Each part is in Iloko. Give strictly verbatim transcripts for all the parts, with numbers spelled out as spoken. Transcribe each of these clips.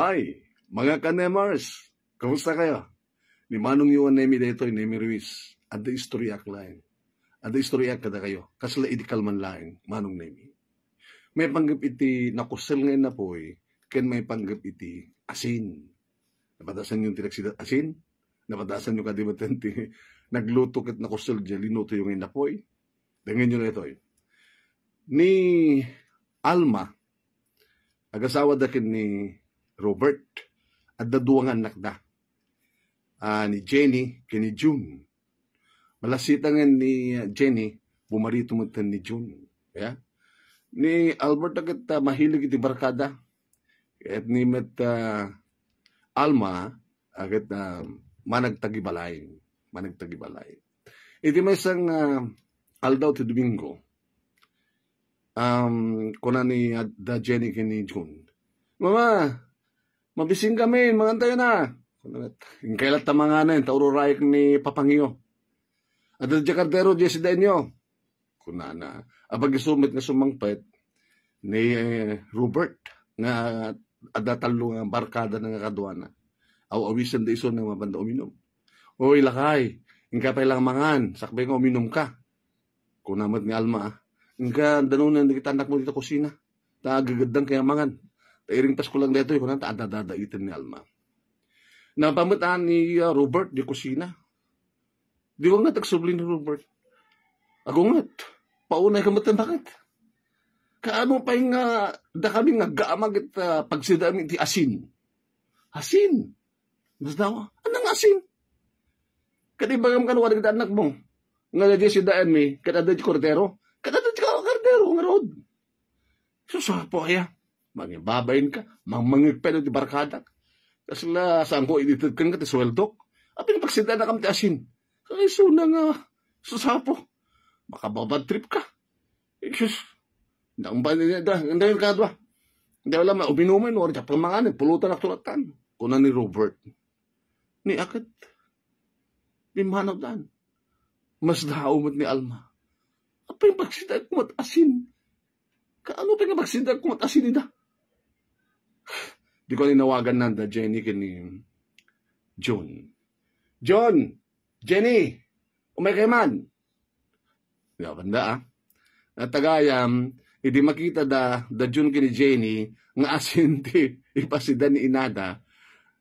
Hi, mga ka-Nemars! Kumusta kayo? Ni Manong Yuan Nemi daytoy, Nemi Ruiz. Adda istoryaak laeng. Adda istoryaak kadakayo. Kasla idi kalman laeng, Manong Nemi. Maipanggep iti nakusel nga innapoy, ken maipanggep iti asin. Napadasanyo ti naksidat asin? Napadasanyo kadi met ti nagluto ket nakusel diay linutoyo nga innapoy? Dengngenyo daytoy. Ni Alma, agasawada ken ni Robert, adda dua nga annakda. Ah, ni Jenny ken ni June. Malasitangen ni, ah, Jenny, bumarito metten ni June. Ya? Ni Albert a ket, ah, mahilig iti barkada. Ket ni met, ah, Alma, a ket, ah, managtagibalay. Managtagibalay. Iti maysa nga, ah, aldaw ti Domingo, um, kuna ni, ah, da Jenny ken ni June, "Mama, mabisin kami, mangan tayo na." Kuna met, "Inkay latta manganen, ta ururayek ni papangiyo. Adda diay kardero, diay sidaenyo." Kunana, apag-isu met nga sumangpet ni, eh, Robert, nga adda tallo nga barkada na nga kaduana. Aw-awisen da isu nga mapanda uminum. "Oy, lakay, inka pay lang mangan, sakbay nga uminum ka." Kuna met ni Alma, ah, "Inka, danunen dagiti annakmo dita kusina. Ta aggegeddang kaya mangan. Ta iring Pasko lang daytoy," kuna, ta adda dadaiten ni Alma. Napametan ni, ah, Robert di kusina. Di ko ngat agsubli ni Robert. Agunget. Paunay ka met baket. Kaano pay nga dakami nga aggamag iti, ah, pagsidaem iti asin? Asin? Mas dawa, "Anang asin? Kada ibagam kano, wala kita anak mo. Nga diay sidaenmi, kada diay kordero. Kada diay kordero, ngarud." Sus, apo aya. Mangibabain ka, mangmangeg pay ti barkadak. Kasla, saan ko inited ken ka ti sueldok? Apay nga pagsidaenakam ti asin? Ay, suna nga, sus, apo. Makababad trip ka. Eh, sus. Nang ba, nang, nang kadwa. Hindi wala, uminumin, wala siya pamangan, pulutan ak tulatan. Kuna ni Robert. Ni aket. Pimmanaw dan. Mas dao met ni Alma. Apay nga pagsidaek met asin? Kaano pay nga pagsidaek met asin ida? Di ko inawagan nanda, Jenny, ken ni John. "John! Jenny! Umay kayo man!" Di ba, banda, ah? Natagayam, idi makita da, da John ken ni Jenny, nga asin ti ipasida ni inada,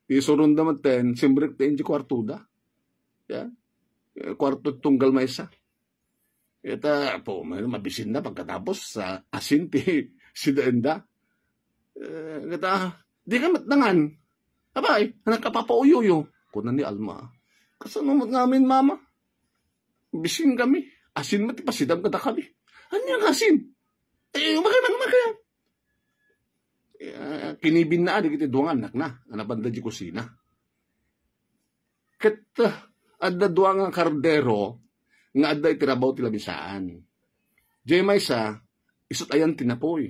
isurunda met ten, simrek ti inji kwarto da. Ya? Eh, kwarto tunggal maysa. Ita, po, may mabisin na pagkatapos sa asin ti sidaenda. Eh, kita, "Di ka met nangan. Abay, anak ka, papauyuyo," kuna ni Alma. "Kasano met ngamin, Mama? Bisin kami. Asin met ipasidam kada kami." "Ania nga asin?" "Eh, umakay man, umakay." Eh, kinibin na, dagiti dua nga annakna, a napanda di kusina. Ket, ah, adda dua nga kardero nga adda iti rabaw ti labisaan. Diay maysa, isut ayan ti napoy.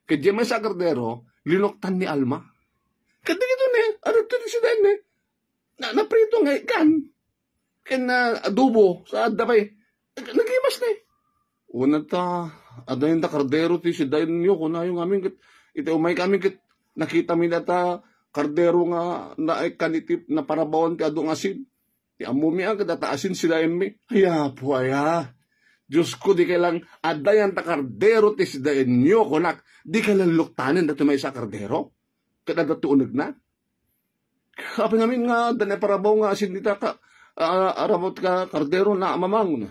Ket diay maysa a kardero, linuktan ni Alma. Ket dagitoy ni, adda ti sidaenmi. Na, naprito nga ikkan. Ken, ah, adobo, sa adda pay. Nag-, nagimas ni. Una ta, "Adayen ta kardero ti sidaenyo," kunayo ngamin ket, iti umay kami ket, nakita mi data kardero nga naikkan iti naparabawan ti adu nga asin. Ti ammo mi a, ket data asin sidaenmi. Ay, apo aya. Dios ko, di kay lang, "Adayen ta kardero ti sidaenyo," kunak, di kay lang luktanen datoy maysa a kardero? Ket adda ti unegna? Apay ngamin nga adda naparabaw nga asin dita ka, ah, arabaw ti ka-, kardero na mamang.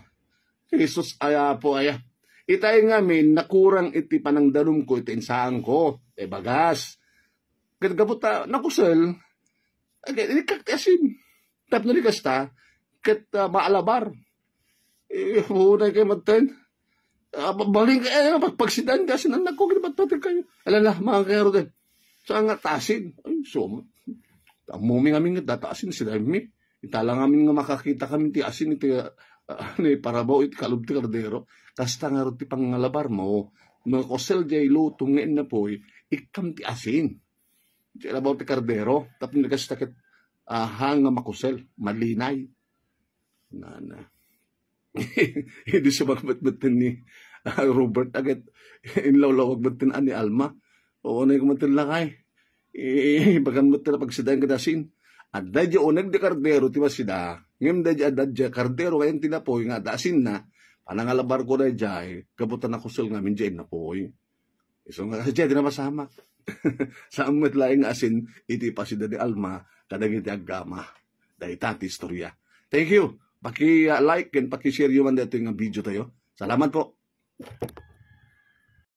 Jesus, ay, apo aya. Itay ngamin, nakurang iti panangdanumko iti insaanko, iti bagas. Ket gapu ta nakusel, ket inikkak ti asin. Tapno di kasta, ket, ah, maalabar. Eh, unay kay matten. Ah, ba-, baling ka, eh, pag-, pagsidan ka, sinanag ko, kinabatbatag kayo. Alala, mga kayo, Rodel. Saan nga tasin? Ay, so, ammo mi ngamin nga datasin, sidan mi. Itala ngamin nga makakita kami ti asin iti, ah, ni parabaw iti kalub ti kardero. Kasta nga ti pangalabar mo, makusel jay luto nga innapoy, ikkam ti asin. Ti labaw ti kardero, tapno kasta ket, ah, hang nga makusel, malinay. Nana. Idi sumakbet-beten ni, ah, Robert, aget inlawlawag beten ni Alma. Oo, na yung beten lakay. Eh, bagan met ti napagsidaen kada asin. Adda diay uneg ti kardero ti masida. Ngem daydiay adda diay kardero ken ti napoy nga adda asinna, panangalabarko daydiay, gapu ta nakusel ngamin diay napoy. Isu nga kasi diay ti napasamak. Saan met laeng nga asin iti ipasida ni Alma kadagiti aggama. Dayta ti istorya. Thank you. Paki-like ken paki-share yo man daytoy nga video tayo. Salamat po.